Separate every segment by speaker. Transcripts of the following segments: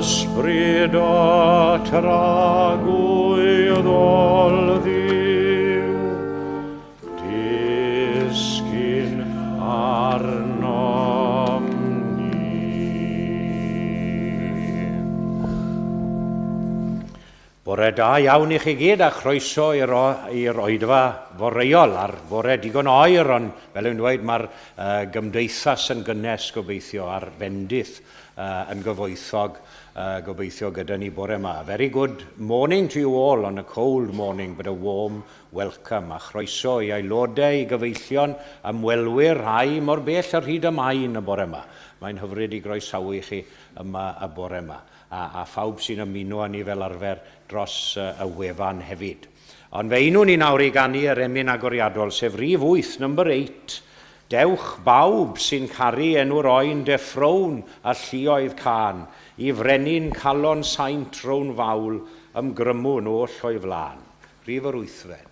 Speaker 1: Ysbryd a tragwyddol Dduw, disgyn arnom ni.
Speaker 2: Bore da iawn i chi gyd a chroeso i'r oedfa foreuol ar fore digon oer, ond fel yw'n dweud mae'r gymdeithas yn gynnes gobeithio a'r fendith yn gyfoethog gobeithio gyda ni bore yma. A very good morning to you all on a cold morning, but a warm welcome. A chroeso i aelodau, i gyfeillion, ymwelwyr, rhai mor bell ar hyd y maen y bore yma. Mae'n hyfryd i groesawu chi yma y bore yma. A phawb sy'n ymuno â ni fel arfer dros y wefan hefyd. Ond fe unwn ni nawr i ganu yr emyn agoriadol, sef rhif 8, number 8. Dewch bawb sy'n caru enw'r oen deffrown a lluoedd cân, i frenin calon saint rown fawl, ymgrymwn oll o'i flaen. Rhif yr wythfed.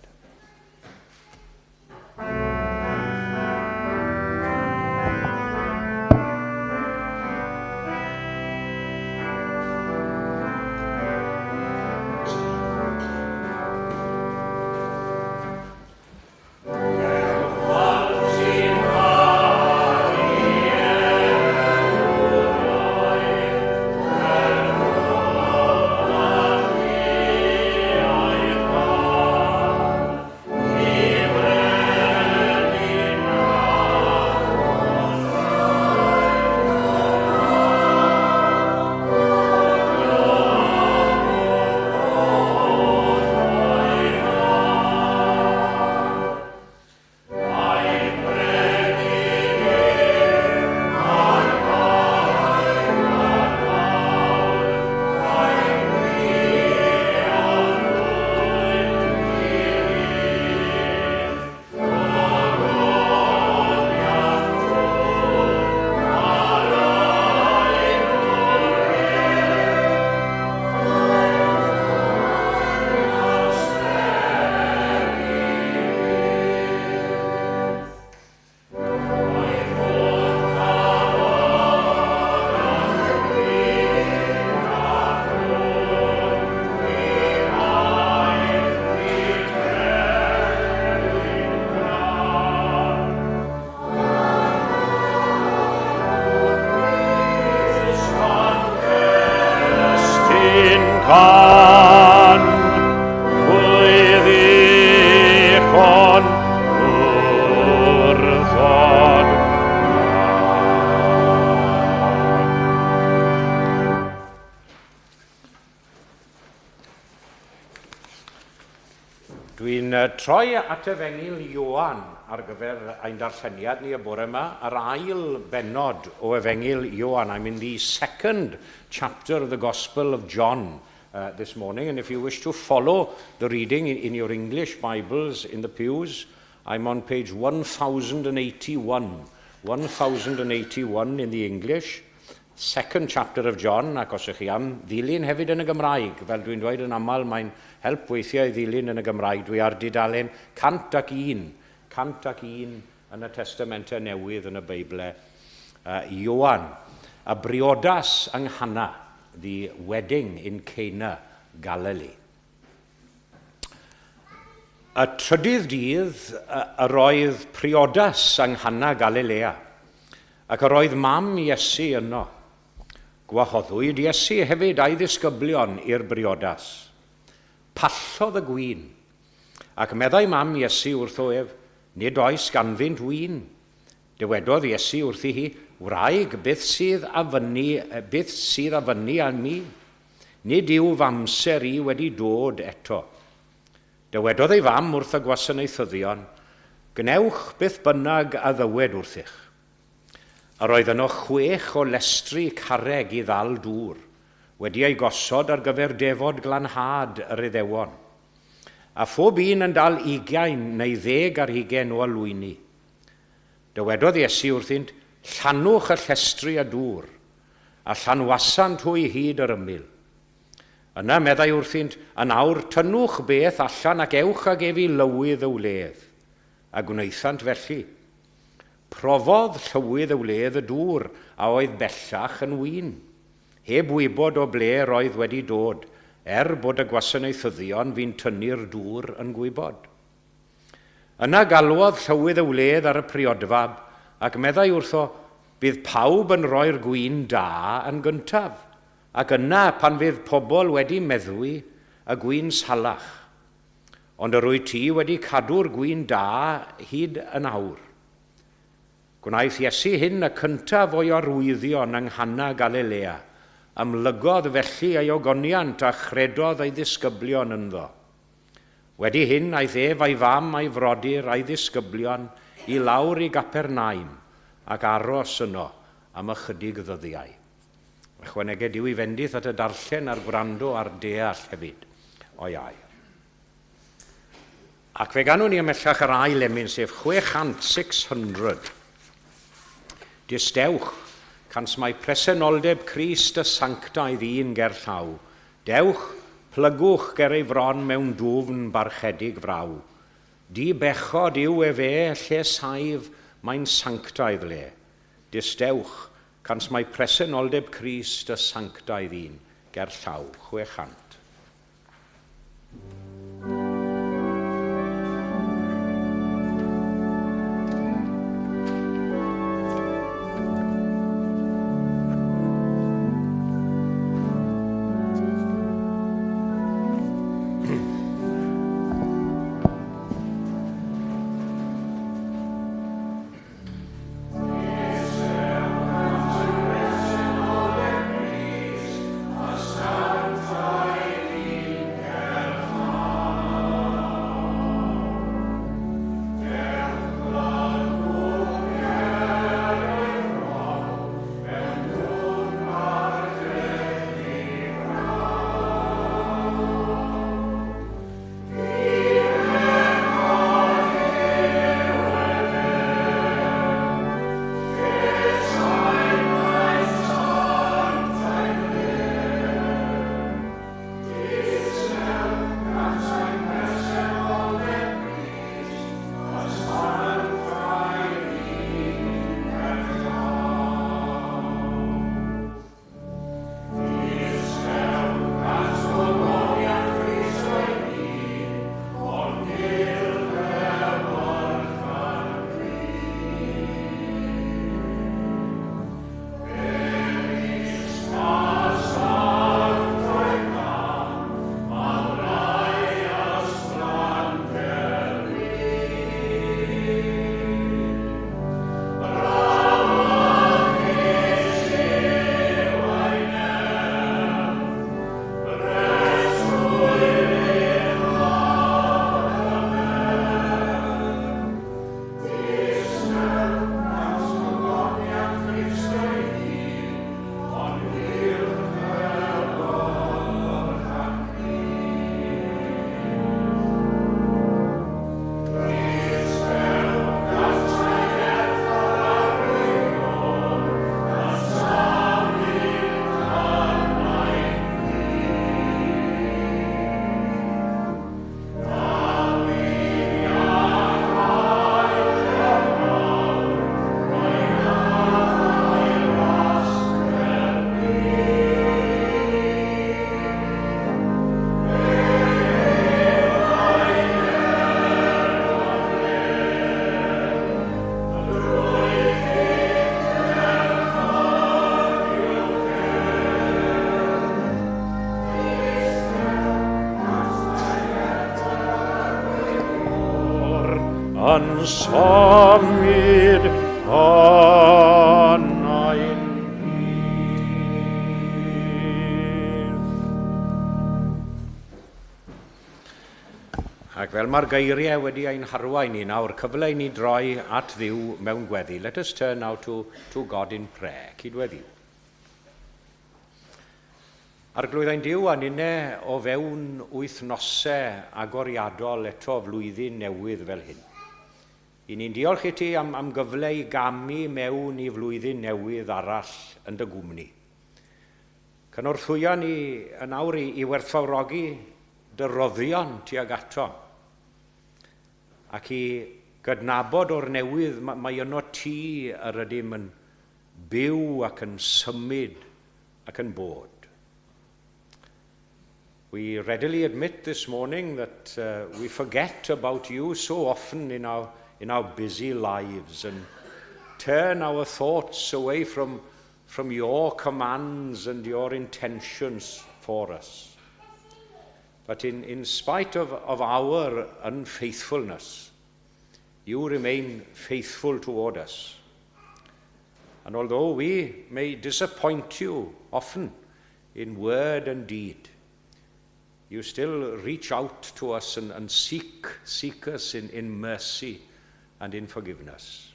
Speaker 1: Can, pwyddichon wrthod.
Speaker 2: Dwi'n troi at Efengyl Ioan ar gyfer ein darlleniad ni y bore yma, yr ail bennod o Efengyl Ioan. I'm in the second chapter of the Gospel of John this morning, and if you wish to follow the reading in your English Bibles in the pews, I'm on page 1081. 1081 in the English. Second chapter of John, ac os ydych chi am ddilyn hefyd yn y Gymraeg, fel dwi'n dweud yn aml, mae'n help weithiau i ddilyn yn y Gymraeg. Dwi ar dudalen 101, 101 yn y Testamentau Newydd yn y Beibl. Ioan, y briodas yng Nghana, the wedding in Cana, Galilee. Y trydydd dydd, yr oedd priodas yng Nghana, Galilea, ac yr oedd mam Iesu yno. Gwahoddwyd Iesu hefyd a'i ddisgyblion i'r briodas. Pallodd y gwin, ac meddai mam Iesu wrtho ef, nid oes ganddynt win. Dywedodd Iesu wrthi hi, wraig, beth sydd a fyny, beth sydd a fyny â mi? Nid yw f'amser i wedi dod eto. Dywedodd ei fam wrth y gwasanaethyddion, gwnewch beth bynnag a ddywed wrthych. Yr oedd yno 6 o lestri carreg i ddal dŵr, wedi ei gosod ar gyfer defod glanhad yr Iddewon. A phob un yn dal 20 neu 20 o alwyni. Dywedodd Iesu wrthynt, llanwch y llestri a dŵr, a llanwasant hwy hyd yr ymyl. Yna meddai wrthynt, yn awr tynnwch beth allan ac ewch ag ef i lywydd y wledd. A gwnaethant felly. Profodd llywydd y wledd y dŵr a oedd bellach yn win. Heb wybod o ble roedd wedi dod, er bod y gwasanaethyddion fu'n tynnu'r dŵr yn gwybod. Yna galwodd llywydd y wledd ar y priodfab, ac meddai wrtho, Bydd pawb yn rhoi'r gwin da yn gyntaf, ac yna, pan fydd pobl wedi meddwi, y gwin salach. Ond yr wyt ti wedi cadw'r gwin da hyd yn awr. Gwnaeth Iesu hyn y cyntaf o'i arwyddion yng Nghana Galilea, amlygodd felly ei ogoniant a chredodd ei ddisgyblion ynddo. Wedi hyn aeth ef a'i fam a'i frodyr a'i ddisgyblion i lawr i Gapernaum ac aros yno am ychydig ddyddiau. Ychwaneged Duw ei fendith at y darllen a'r gwrando a'r deall hefyd o'i air. Ac fe ganwn ni ymhellach yr ail emyn, sef 600, 600. Distewch, cans mae presenoldeb Crist y sanctaidd un ger llaw. Dewch, plygwch ger ei fron mewn dwfn barchedig fraw. Di bechod yw ef e, lle saif, mae'n sanctaidd le. Distewch, cans mae presenoldeb Crist y sanctaidd un ger llaw. 600.
Speaker 1: Yn symud yn ein plith.
Speaker 2: Ac fel mae'r geiriau wedi ein harwain ni nawr, cyfle i ni droi at Dduw mewn gweddi. Let us turn now to God in prayer. Cydweddiw. Arglwydd ein Duw, a ninne o fewn wythnosau agoriadol eto flwyddyn newydd fel hyn. I ni'n diolch i ti am gyfle i gamu mewn i flwyddyn newydd arall yn dy gwmni. Cynorthwya ni yn awr i werthfawrogi dy roddion tuag ato ac i gydnabod o'r newydd mae yno ti yr ydym yn byw ac yn symud ac yn bod. We readily admit this morning that we forget about you so often in our busy lives and turn our thoughts away from your commands and your intentions for us. But in spite of our unfaithfulness, you remain faithful toward us. And although we may disappoint you often in word and deed, you still reach out to us and seek us in mercy and in forgiveness.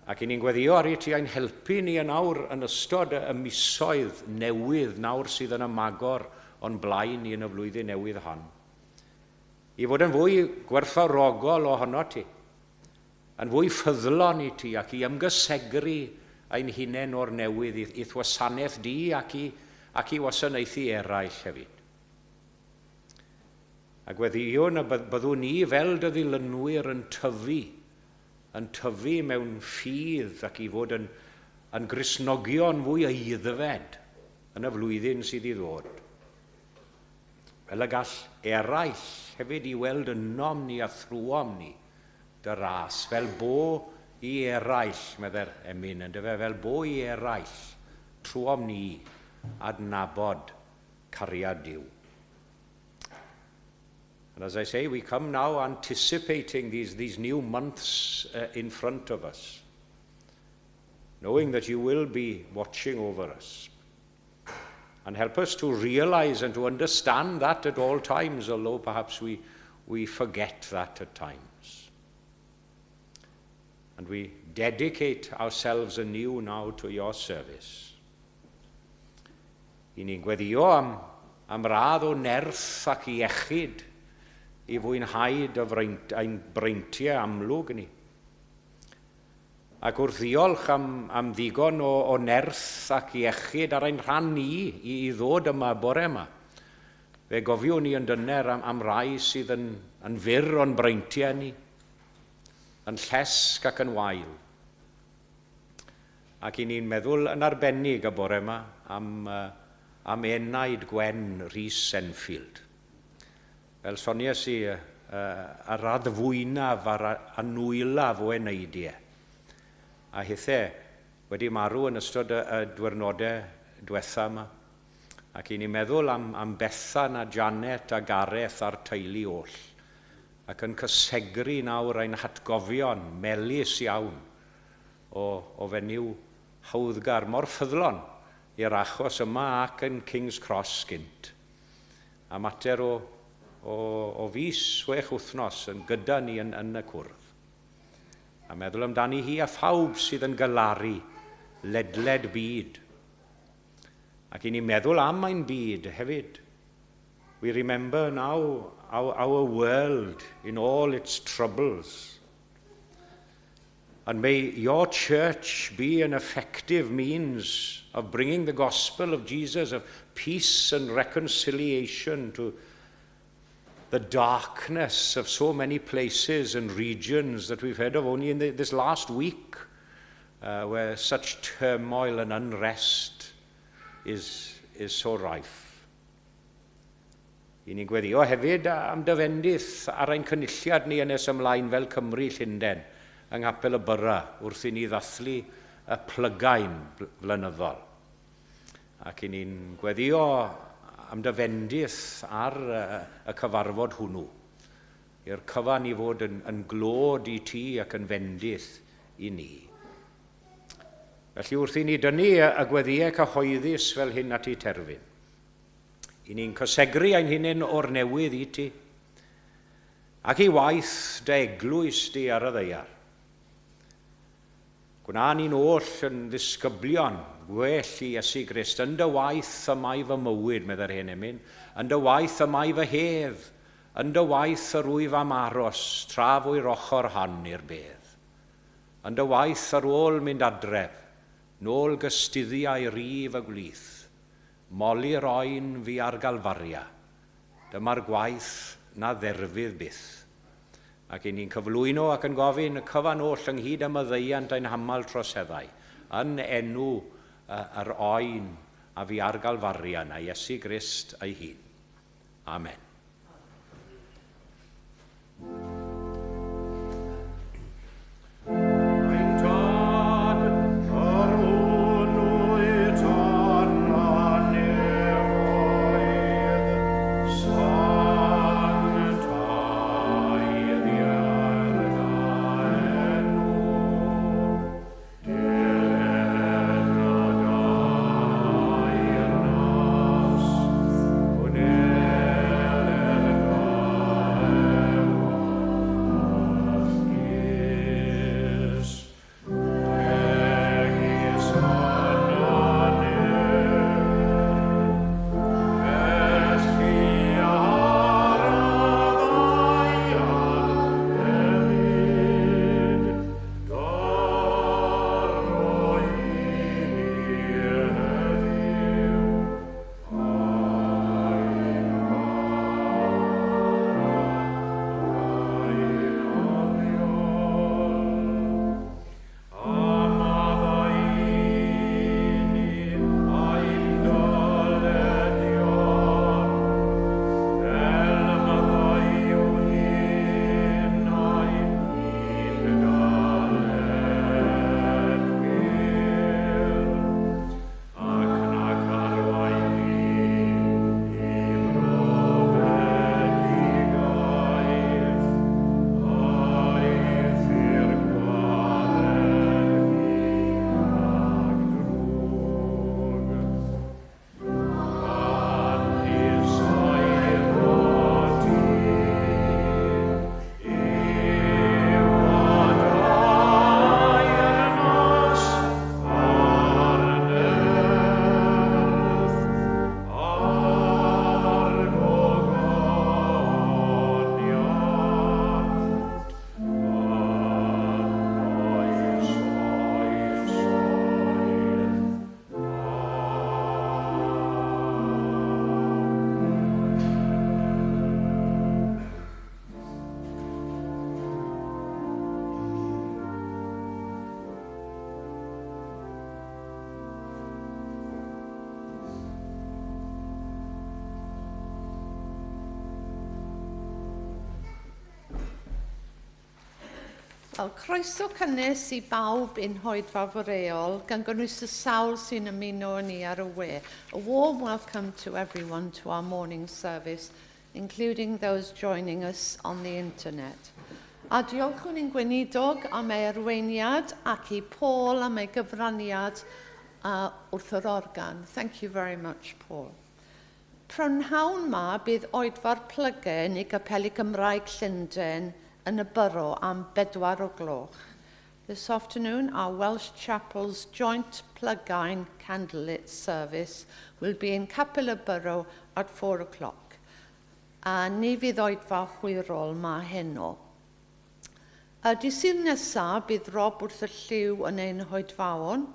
Speaker 2: Ac i ni'n gweddio ar i ti ein helpu ni yn awr yn ystod y misoedd newydd nawr sydd yn ymagor o'n blaen ni yn y flwyddyn newydd hon. I fod yn fwy gwerthfawrogol ohono ti, yn fwy ffyddlon i ti ac i ymgysegru ein hunain o'r newydd i'th wasanaeth di ac i wasanaethu eraill hefyd. A gweddiwn y byddwn ni fel dy ddilynwyr yn tyfu mewn ffydd ac i fod yn Gristnogion fwy aeddfed yn y flwyddyn sydd i ddod. Fel y gall eraill hefyd i weld ynom ni a thrwom ni dy ras, fel bo i eraill, medde'r emyn, yn dyfe, fel bo i eraill trwom ni adnabod cariad Duw. And as I say, we come now anticipating these new months in front of us, knowing that you will be watching over us. And help us to realize and to understand that at all times, although perhaps we forget that at times. And we dedicate ourselves anew now to your service. I ni'n gweddio am radd o nerth ac iechyd i fwynhau dy fraint, ein breintiau amlwg ni. Ac wrth ddiolch am ddigon o nerth ac iechyd ar ein rhan ni i ddod yma bore yma, fe gofiwn ni yn dyner am rai sydd yn fyr o'n breintiau ni, yn llesg ac yn wael. Ac i ni'n meddwl yn arbennig y bore yma am enaid Gwen Rhys Enfield. Fel sonies i, y radd fwynaf a'r anwylaf o eneidiau. A hithe wedi marw yn ystod y diwrnodau diwetha yma. Ac i ni'n meddwl am Bethan a Janet a Gareth a'r teulu oll. Ac yn cysegru nawr ein hatgofion melus iawn o fenyw hawddgar mor ffyddlon i'r achos yma ac yn King's Cross gynt. A mater o fis 6 wythnos yn gyda ni yn y cwrdd. A meddwl amdani hi a phawb sydd yn galaru ledled byd. Ac i ni meddwl am ein byd hefyd. We remember now our world in all its troubles. And may your church be an effective means of bringing the gospel of Jesus, of peace and reconciliation to the darkness of so many places and regions that we've heard of only in this last week, where such turmoil and unrest is so rife. I ni'n gweddio hefyd am dy fendith ar ein cynulliad ni yn nes ymlaen fel Cymru Llundain yng Nghapel y Borough wrth i ni ddathlu y plygain flynyddol. Ac i ni'n gweddio am dy fendith ar y cyfarfod hwnnw. I'r cyfan i fod yn glod i ti ac yn fendith i ni. Felly wrth i ni dynnu y gweddïau cyhoeddus fel hyn at ei terfyn, i ni'n cysegru ein hunain o'r newydd i ti, ac i waith dy eglwys di ar y ddaear. Gwna ni'n oll yn ddisgyblion gwell i Iesu Grist. Yn dy waith y mae fy mywyd, meddai'r hen emyn. Yn dy waith y mae fy hedd. Yn dy waith yr wyf am aros, tra fo i'r ochr hon i'r bedd. Yn dy waith ar ôl mynd adref, nôl gystuddiau rif y gwlith. Moli'r oen fu ar Galfaria. Dyma'r gwaith na dderfydd byth. Ac i ni'n cyflwyno ac yn gofyn y cyfan oll ynghyd â maddeuant ein haml troseddau, yn enw yr oen a fu ar Galfaria na Iesu Grist ei hun. Amen.
Speaker 1: Ein Tad, yr hwn wyt yn y nefoedd, sanctaidd yw'r enw, deled y deyrnas, gwneler dy ewyllys, megis yn y nef, felly ar y ddaear hefyd, dyro i ni heddiw ein bara beunyddiol. A maddau i ni ein dyledion, fel y maddeuwn ninnau i'n dyledwyr. Ac nac arwain ni i brofedigaeth, Eithr gwared ni rhag drwg. Canys eiddo ti yw y deyrnas a'r nerth a'r gogoniant yn oes oesoedd.
Speaker 3: Wel, croeso cynnes i bawb i'n hoedfa foreol, gan gynnwys y sawl sy'n ymuno â ni ar y we. A warm welcome to everyone to our morning service, including those joining us on the internet. A diolchwn i'n gweinidog am ei arweiniad ac i Paul am ei gyfraniad wrth yr organ. Thank you very much, Paul. Prynhawn ma bydd oedfa'r plygain i Gapeli Gymraeg Llundain yn y Borough am 4 o'r gloch. This afternoon, our Welsh Chapel's joint Plygain candlelit service will be in Capel y Borough at 4 o'clock. A ni fydd oedfa hwyrol ma heno. Y dydd Sul nesaf bydd Rob wrth y llyw yn ein hoedfaon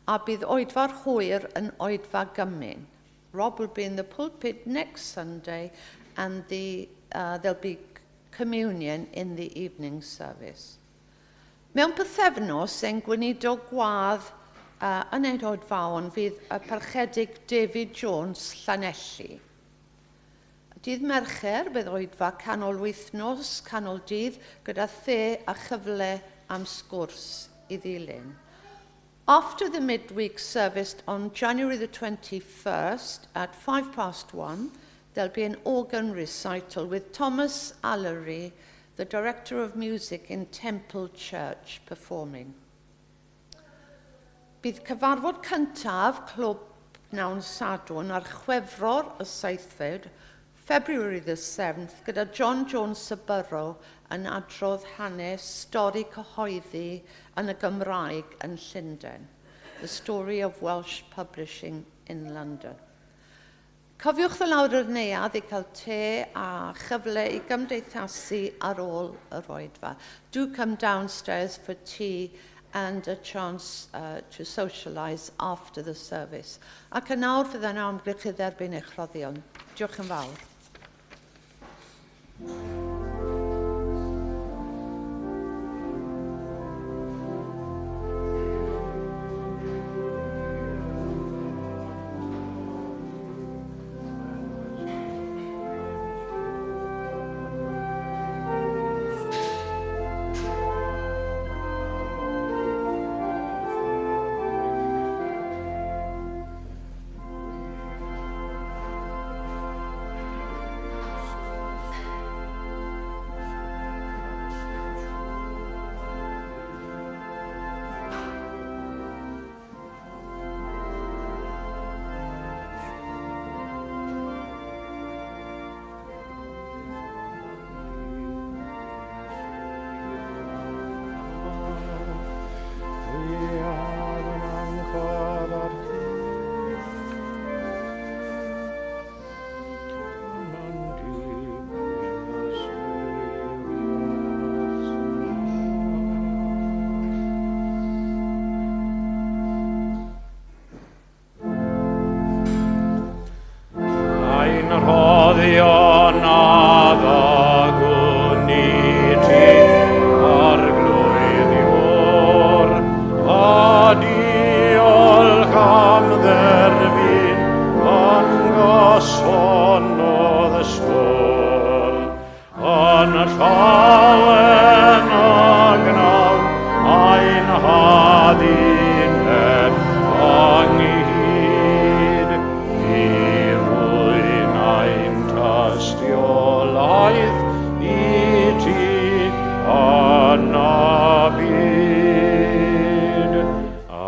Speaker 3: a bydd oedfa'r hwyr yn oedfa gymun. Rob will be in the pulpit next Sunday and there'll be communion in the evening service. Mewn pythefnos, ein gweinidog gwadd yn ein hoedfaon fydd y Parchedig David Jones Llanelli. Dydd Mercher bydd oedfa canol wythnos, canol dydd, gyda the a chyfle am sgwrs i ddilyn. After the midweek service on January the 21st at 1:05, there'll be an organ recital with Thomas Allery, the Director of Music in Temple Church, performing. Bydd cyfarfod cyntaf Clwb Pnawn Sadwrn ar Chwefror y 7fed, February the 7th, gyda John Jones y Borough yn adrodd hanes stori cyhoeddi yn y Gymraeg yn Llundain. The Story of Welsh Publishing in London. Cofiwch ddod lawr i'r neuadd i cael te a chyfle i gymdeithasu ar ôl yr oedfa. Do come downstairs for tea and a chance to socialise after the service. Ac yn awr fydd yna ymgyrch i dderbyn eich rhoddion. Diolch yn fawr.
Speaker 1: Rhoddion a ddagwn i ti, Arglwydd Iôr, a diolch am dderbyn yn gyson o ystôl. Yn llawen a gnawn ein hadduned ynghyd i rwyn ein tystiolaeth i ti yn y byd. Amen.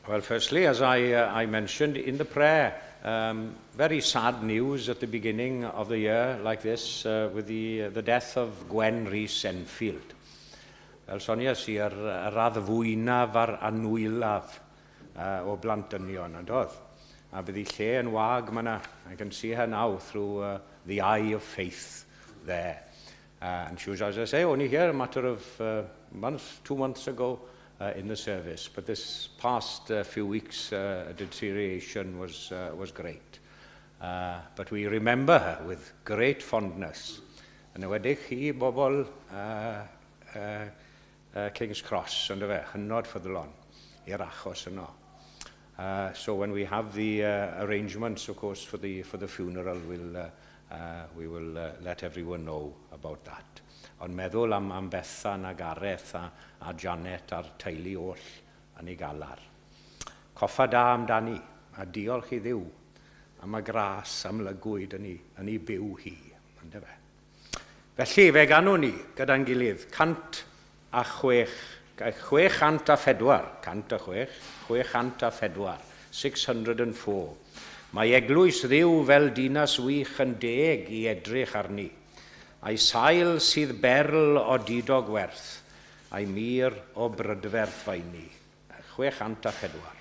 Speaker 2: Well, firstly, as I mentioned in the prayer, very sad news at the beginning of the year like this with the death of Gwen Rhys Enfield. Fel soniais i, yr addfwynaf a'r anwylaf o blant dynion, yn doedd? A bydd ei lle yn wag myna. I can see her now through the eye of faith there. And she was, as I say, only here a matter of month, 2 months ago in the service. But this past few weeks, deterioration was great. But we remember her with great fondness. Yn enwedig chi, bobl King's Cross, ond fe, hynod ffyddlon i'r achos yno. So when we have the arrangements, of course, for the funeral, we will let everyone know about that. Ond meddwl am Bethan a Gareth a Janet a'r teulu oll yn ei galar. Coffa da amdani, a diolch i Dduw am y gras amlygwyd yn ei byw hi. Yndyfe? Felly, fe ganwn ni gyda'n gilydd 106, 604, 106, 604, 604. Mae eglwys Dduw fel dinas wych yn deg i edrych arni. A'i sail sydd berl odidog werth, a'i mur o brydferth feini. 604.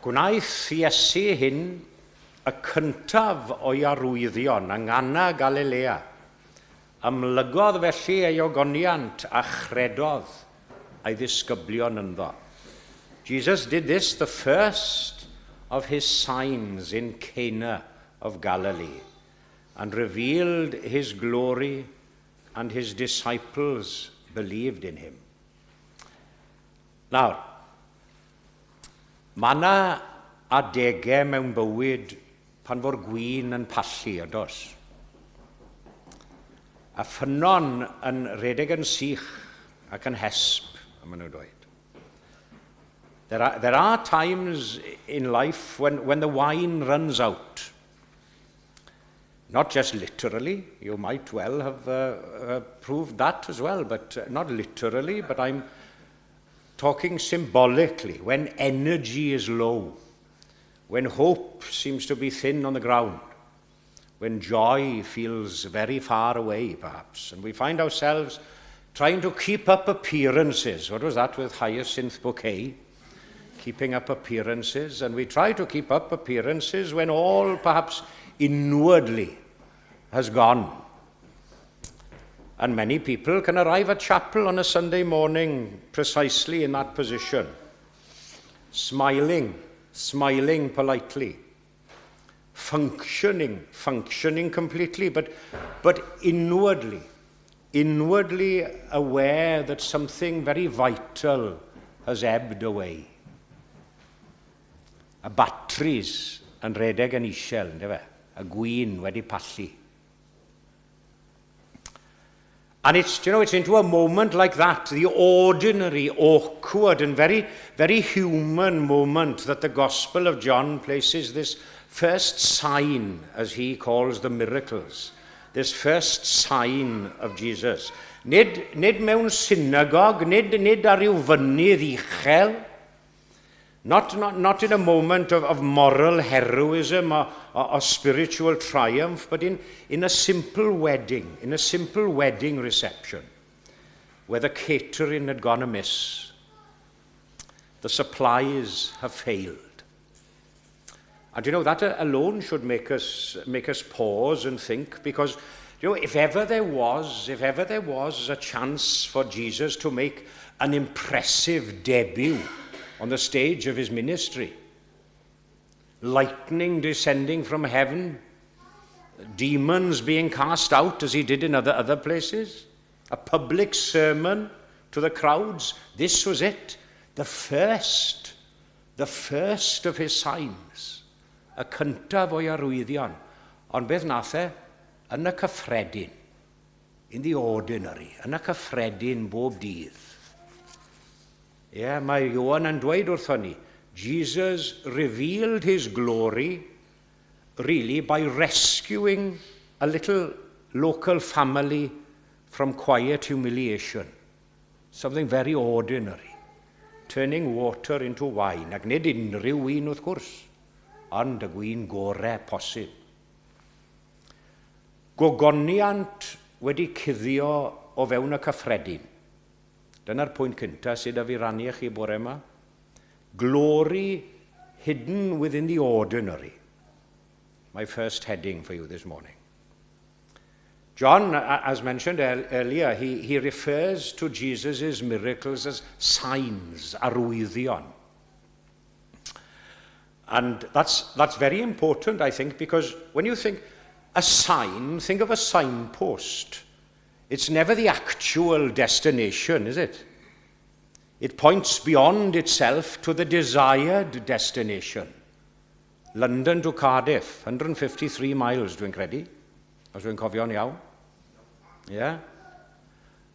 Speaker 2: Gwnaeth Iesu hyn y cyntaf o'i arwyddion yng Nghana Galilea. Amlygodd felly ei ogoniant a chredodd ei ddisgyblion ynddo. Jesus did this, the first of his signs in Cana of Galilee, and revealed his glory, and his disciples believed in him. Nawr, mae yna adegau mewn bywyd pan fo'r gwin yn pallu, on'd oes? A ffynnon yn redeg yn sych ac yn hesb, maen nhw'n dweud. There are times in life when the wine runs out. Not just literally, you might well have proved that as well, but not literally, but I'm talking symbolically, when energy is low, when hope seems to be thin on the ground, when joy feels very far away, perhaps, and we find ourselves trying to keep up appearances. What was that with Hyacinth Bouquet? Keeping up appearances, and we try to keep up appearances when all perhaps inwardly has gone. And many people can arrive at chapel on a Sunday morning precisely in that position, smiling, smiling politely, functioning, functioning completely, but inwardly, inwardly aware that something very vital has ebbed away. Y batteries yn redeg yn isel, ynddo fe? Y gwin wedi pallu. And it's into a moment like that, the ordinary, awkward, and very, very human moment that the Gospel of John places this first sign, as he calls the miracles, this first sign of Jesus. Nid mewn synagog, nid ar ryw fynydd uchel, not in a moment of moral heroism or spiritual triumph, but in a simple wedding, in a simple wedding reception, where the catering had gone amiss. The supplies have failed. And that alone should make us pause and think, because if ever there was a chance for Jesus to make an impressive debut on the stage of his ministry, lightning descending from heaven, demons being cast out as he did in other places, a public sermon to the crowds, this was it. The first of his signs. Y cyntaf o'i arwyddion. Ond beth nath e? Yn y cyffredin. In the ordinary. Yn y cyffredin bob dydd. Ie, yeah, mae Ioan yn dweud wrthon ni, Jesus revealed his glory really by rescuing a little local family from quiet humiliation. Something very ordinary. Turning water into wine. Ac nid unrhyw win wrth gwrs, ond y gwin gorau posib. Gogoniant wedi cuddio o fewn y cyffredin. Dyna'r pwynt cyntaf sydd â fi rannu chi bore yma. Glory hidden within the ordinary. My first heading for you this morning. John, as mentioned earlier, he refers to Jesus' miracles as signs, arwyddion. And that's very important, I think, because when you think a sign, think of a signpost. It's never the actual destination, is it? It points beyond itself to the desired destination. London to Cardiff, 153 miles, dwi'n credu. Os dwi'n cofio'n iawn. Yeah.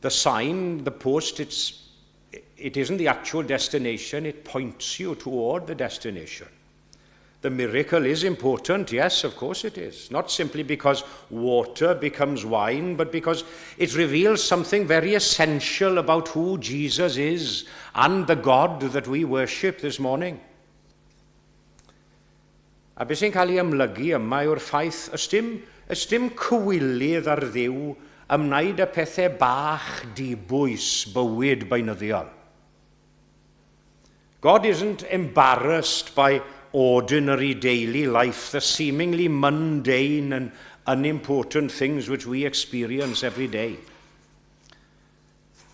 Speaker 2: The sign, the post, it isn't the actual destination, it points you toward the destination. The miracle is important, yes, of course it is. Not simply because water becomes wine, but because it reveals something very essential about who Jesus is and the God that we worship this morning. A beth sy'n cael ei amlygu yma yw'r ffaith, ysdim cywilydd ar Dduw ymwneud â pethau bach dibwys bywyd beunyddiol. God isn't embarrassed by ordinary daily life, the seemingly mundane and unimportant things which we experience every day.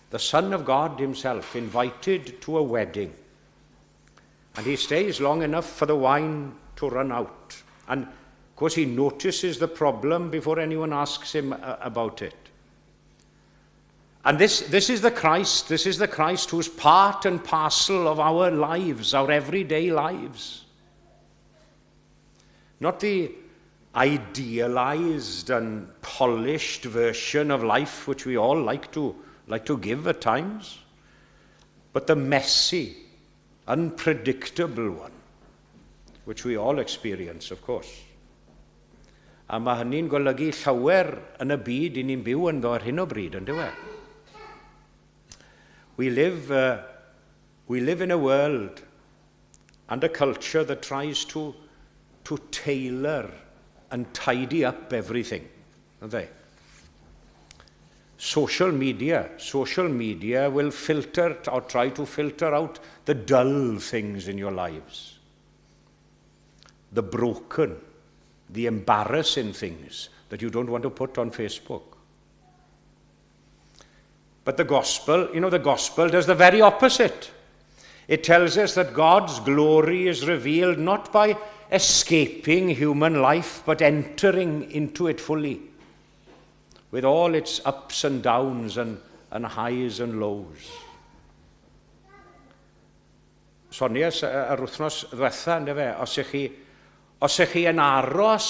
Speaker 2: The Son of God himself invited to a wedding. And he stays long enough for the wine to run out. And of course, he notices the problem before anyone asks him about it. And this is the Christ, this is the Christ who's part and parcel of our lives, our everyday lives. Not the idealized and polished version of life which we all like to give at times, but the messy, unpredictable one, which we all experience, of course. A mae hynny'n golygu llawer yn y byd i ni'n byw ynddo ar hyn o bryd, yn dyw e? We live in a world and a culture that tries to tailor and tidy up everything, don't they? Social media will filter or try to filter out the dull things in your lives, the broken, the embarrassing things that you don't want to put on Facebook. But the gospel does the very opposite. It tells us that God's glory is revealed not by escaping human life, but entering into it fully, with all its ups and downs and highs and lows. Soniais yr wythnos ddwetha, ynddo fe, os ych chi yn aros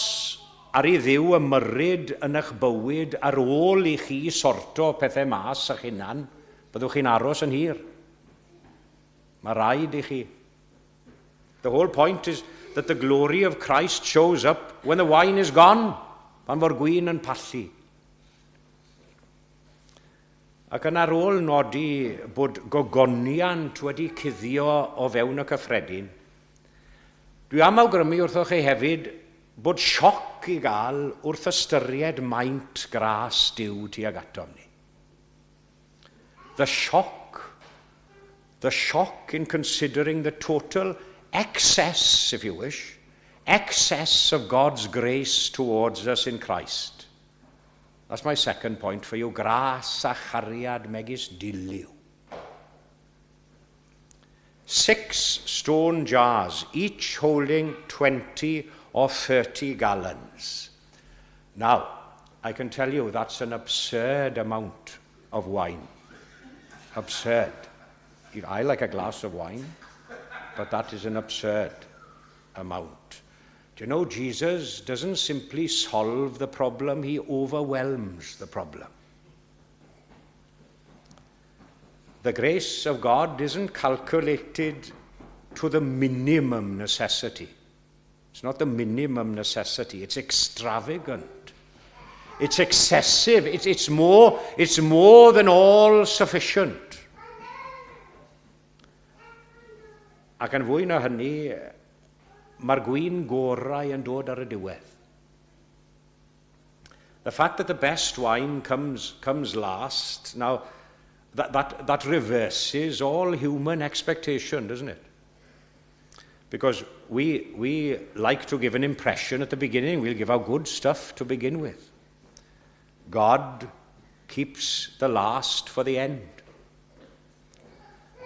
Speaker 2: ar i Dduw ymyrryd yn eich bywyd ar ôl i chi sorto pethau mas eich hunan, byddwch chi'n aros yn hir. Mae rhaid i chi. The whole point is that the glory of Christ shows up when the wine is gone, pan fo'r gwin yn pallu. Ac yn ar ôl nodi bod gogoniant wedi cuddio o fewn y cyffredin, dwi am awgrymu wrthoch chi hefyd bod sioc i gael wrth ystyried maint gras Duw tuag atom ni. The shock in considering the total excess, if you wish, excess of God's grace towards us in Christ. That's my second point for you. Gras a chariad megis dilyw. Six stone jars, each holding 20 or 30 gallons. Now, I can tell you that's an absurd amount of wine. Absurd. I like a glass of wine, but that is an absurd amount. Do you know, Jesus doesn't simply solve the problem, he overwhelms the problem. The grace of God isn't calculated to the minimum necessity. It's not the minimum necessity, it's extravagant. It's excessive. It's more than all sufficient. Ac yn fwy na hynny, mae'r gwin gorau yn dod ar y diwedd. The fact that the best wine comes last, now, that reverses all human expectation, doesn't it? Because we like to give an impression at the beginning. We'll give our good stuff to begin with. God keeps the last for the end.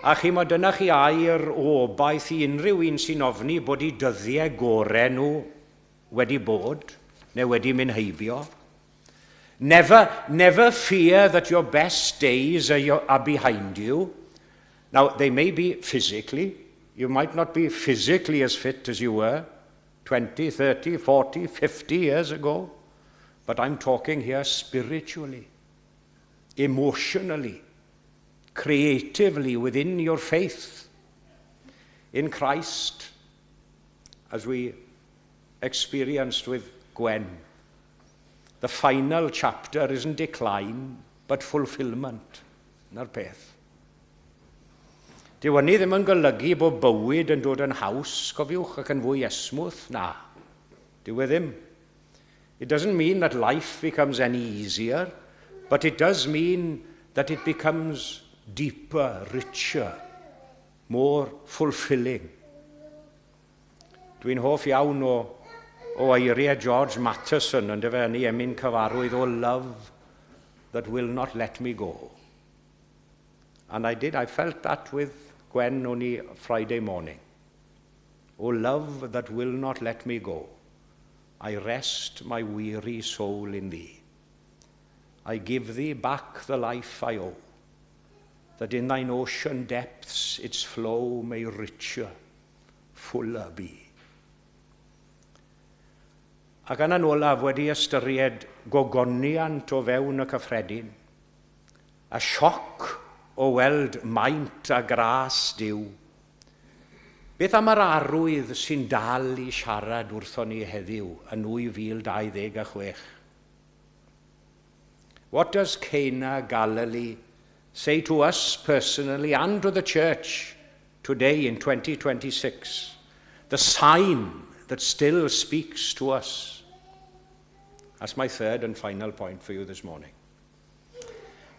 Speaker 2: A chi, mae dyna chi air o obaith i unrhyw un sy'n ofni bod eu dyddiau gorau nhw wedi bod neu wedi mynd heibio. Never, never fear that your best days are behind you. Now, they may be physically. You might not be physically as fit as you were 20, 30, 40, 50 years ago. But I'm talking here spiritually, emotionally, creatively within your faith in Christ, as we experienced with Gwen. The final chapter isn't decline, but fulfillment. 'Na'r peth. Dyw hynny ddim yn golygu bod bywyd yn dod yn haws, cofiwch, ac yn fwy esmwyth. Na, dyw e ddim. It doesn't mean that life becomes any easier, but it does mean that it becomes deeper, richer, more fulfilling. Dwi'n hoff iawn o eiriau George Matheson yn dyfe yn ei emyn cyfarwydd, "O love that will not let me go." And I did, I felt that with Gwen only Friday morning. O love that will not let me go, I rest my weary soul in thee. I give thee back the life I owe, that in thine ocean depths its flow may richer, fuller be. Ac yna'n olaf wedi ystyried gogoniant o fewn y cyffredin, a sioc o weld maint a gras Duw. Beth am yr arwydd sy'n dal i siarad wrthon ni heddiw yn 2026? What does Cana Galilee say to us personally and to the church today in 2026? The sign that still speaks to us. That's my third and final point for you this morning.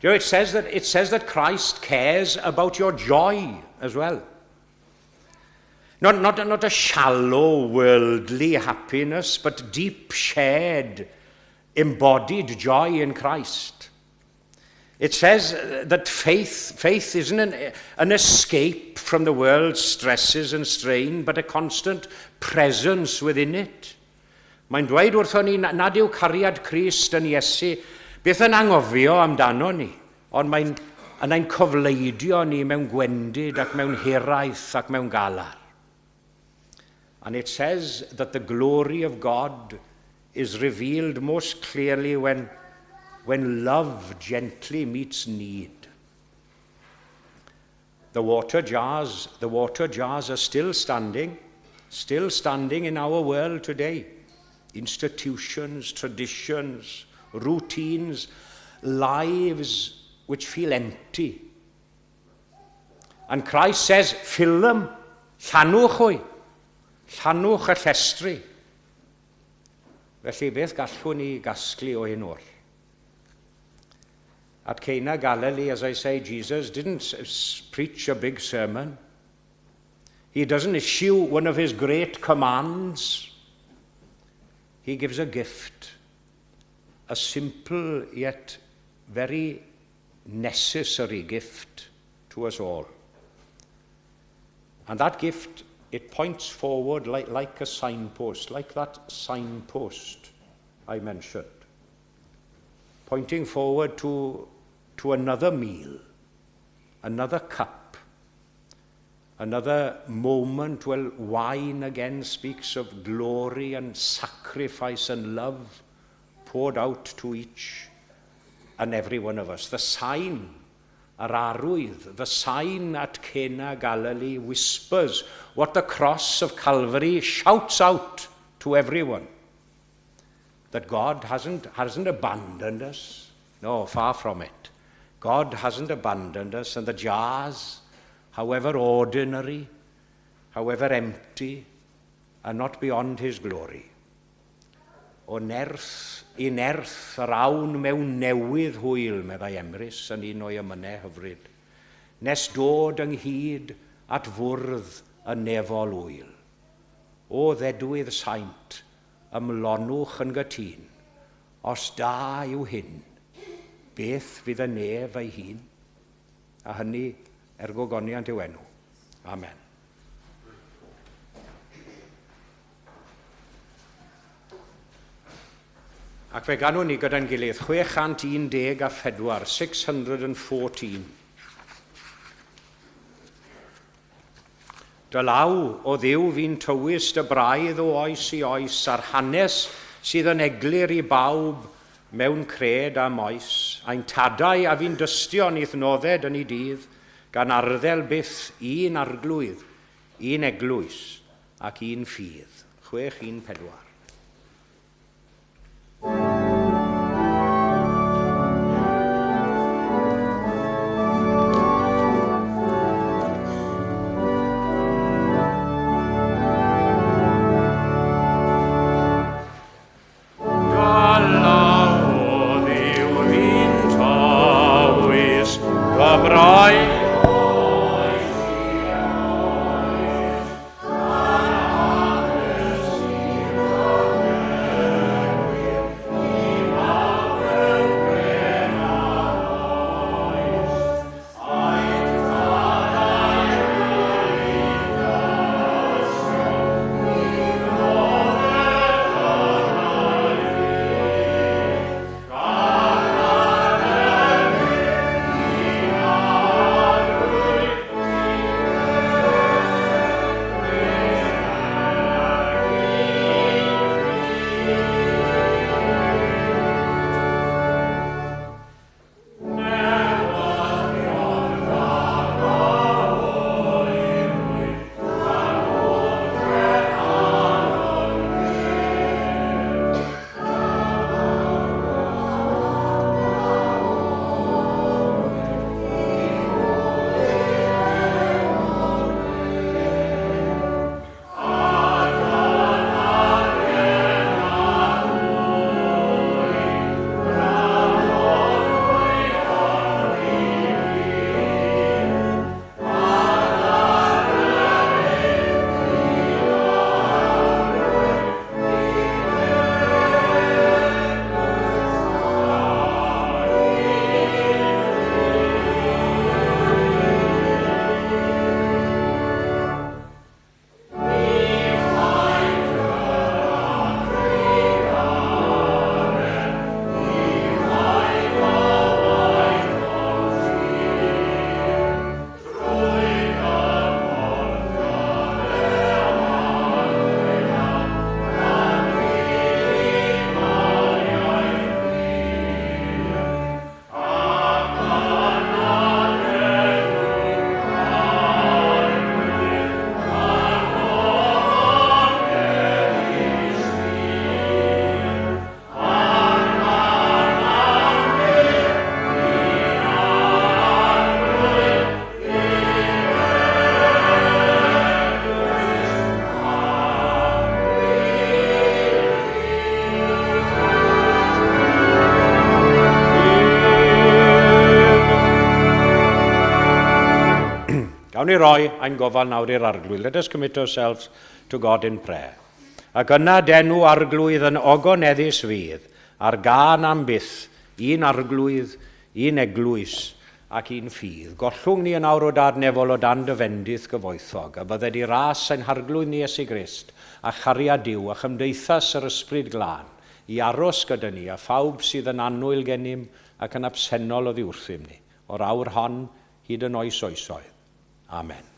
Speaker 2: You know, it says that Christ cares about your joy as well. Not a shallow worldly happiness, but deep shared, embodied joy in Christ. It says that faith isn't an escape from the world's stresses and strain, but a constant presence within it. Mae'n dweud wrthon ni nad yw cariad Crist yn Iesu byth yn anghofio amdano ni, ond mae'n yn ein cofleidio ni mewn gwendid ac mewn hiraeth ac mewn galar. And it says that the glory of God is revealed most clearly when love gently meets need. The water jars are still standing in our world today. Institutions, traditions, routines, lives which feel empty. And Christ says, "Fill them, llanwch hwy, llanwch y llestri." Felly beth gallwn ni gasglu o hyn oll? At Cana Galilee, as I say, Jesus didn't preach a big sermon. He doesn't issue one of his great commands. He gives a gift, a simple yet very necessary gift to us all. And that gift, it points forward like a signpost, like that signpost I mentioned, pointing forward to another meal, another cup, another moment where wine again speaks of glory and sacrifice and love poured out to each and every one of us. The sign, yr arwydd, the sign at Cana Galilee whispers what the cross of Calvary shouts out to everyone: that God hasn't abandoned us. No, far from it. God hasn't abandoned us, and the jars, however ordinary, however empty, are not beyond his glory. O nerth i nerth yr awn mewn newydd hwyl, meddai Emrys yn un o'i emynau hyfryd, nes dod ynghyd at fwrdd y nefol ŵyl. O ddedwydd saint, ymlonwch yn gytûn, os da yw hyn, beth fydd y nef ei hun? A hynny er gogoniant i'w enw. Amen. Ac fe ganwn ni gyda'n gilydd 614, 614. Dy law, O Dduw, fu'n tywys dy braidd o oes i oes a'r hanes sydd yn eglur i bawb mewn cred a moes. Ein tadau a fu'n dystion i'th nodded yn eu dydd, gan arddel byth un Arglwydd, un eglwys ac un ffydd. 614.
Speaker 1: Dy law, O Dduw, fu'n tywys dy braidd o oes i oes, a'r hanes sydd
Speaker 2: Gawn ni roi ein gofal nawr i'r Arglwydd. Let us commit ourselves to God in prayer. Ac yna d'enw Arglwydd yn ogoneddus fydd, ar gân am byth, un Arglwydd, un eglwys, ac un ffydd. Gollwng ni yn awr o Dad nefol o dan dy fendith gyfoethog, a bydded i ras ein Harglwydd ni Iesu Grist, a chariad Duw, a chymdeithas yr Ysbryd Glân, i aros gyda ni, a phawb sydd yn annwyl gennym ac yn absennol oddi wrthym ni, o'r awr hon hyd yn oes oesoedd. Amen.